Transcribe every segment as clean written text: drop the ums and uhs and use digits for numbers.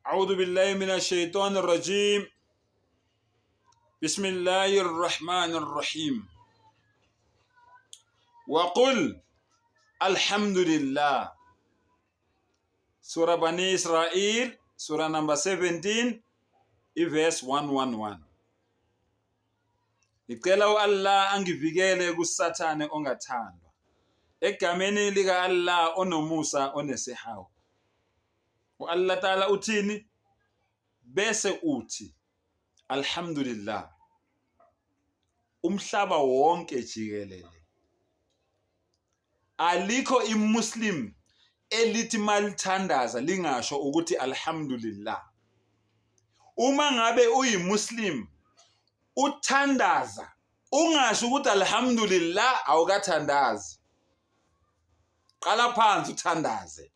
أعوذ بالله من الشيطان الرجيم بسم الله الرحمن الرحيم وقل الحمد لله Surah Bani Israel Surah number 17 iverse 111 Ngicela u-Allah angivikele kuSathane ongathandwa egameni lika-Allah onomusa onesihawu U-Allah Ta'ala uthini? Bese uthi alhamdulillah umhlaba wonke jikelele alikho imuslim elithi malithandaza lingasho ukuthi alhamdulillah uma ngabe uyimuslim uthandaza ungasho ukuthi alhamdulillah awukathandazi qala phansi uthandaze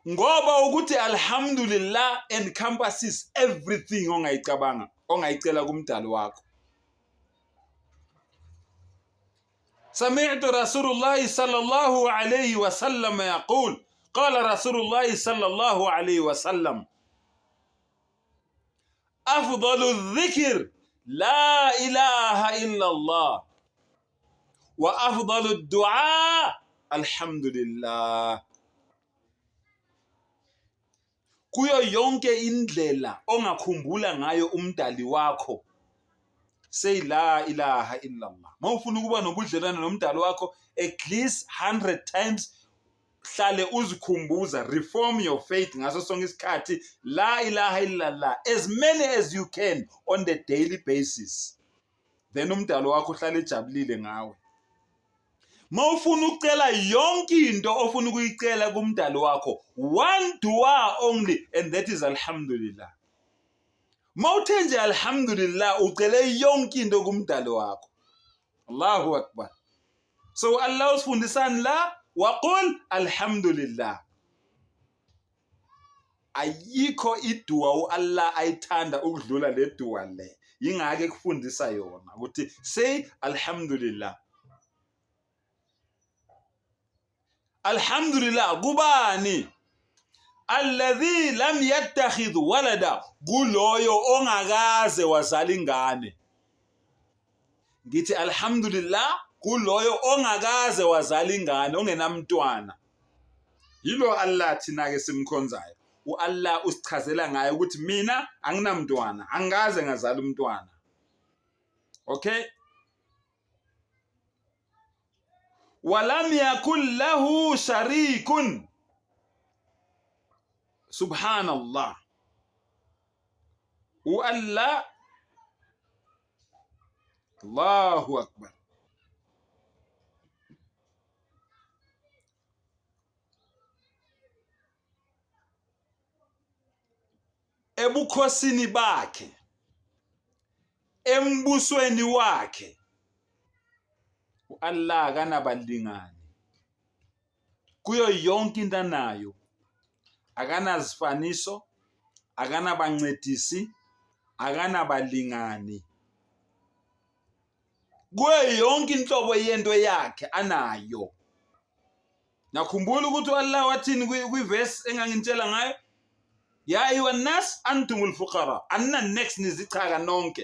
ngoba ukuthi alhamdulillah encompasses everything ongayicabanga ongayicela kumdali wakho سمعت رسول الله صلى الله عليه وسلم يقول قال رسول الله صلى الله عليه وسلم أفضل الذكر لا إله إلا الله وأفضل الدعاء الحمد لله kuyo yonke indlela ongakhumbula ngayo umdali wakho say la ilaha illa Allah mawufuna ukuba nobudlelwane nomdali wakho at least 100 times hlale uzikhumbuza reform your faith ngaso sonke isikhathi la ilaha illallah as many as you can on the daily basis then umdalo wakho uhlale ejabulile ngawe mawufuna ukucela yonke into ofuna ukuyicela kumdalo wakho one dua only and that is alhamdulillah mawuthe nje alhamdulillah ucele yonke into kumdalo wakho Allahu akbar So Allah usifundisani la waqul alhamdulillah. Ayikho idua uAllah ayithanda ukudlula le dua le. Yingake kufundisa yona ukuthi say alhamdulillah. Alhamdulillah kubani? Alladhi lam yattakhidh walada, kuloyo ongakaze wazala ingane. Ngithi alhamdulillah kuloyo ongakaze wazala ingane ongenamntwana. Yilo Allah thina ke simkhonzayo. U-Allah usichazela ngaye ukuthi mina anginamntwana, angikaze ngazala umntwana. Okay? Walam yakul lahu sharikun subhanallah u-Allah Allahu akbar ebukhosini bakhe embusweni wakhe u-Allah akanabalingani kuyo yonke into anayo akanazifaniso akanabancedisi akanabalingani kuyo yonke inhlobo yento yakhe anayo Nakhumbula ukuthi u-Allah wathini kwivesi engangintshela ngayo? Ya ayuha nas antumul fuqara, anina next nizichaka nonke.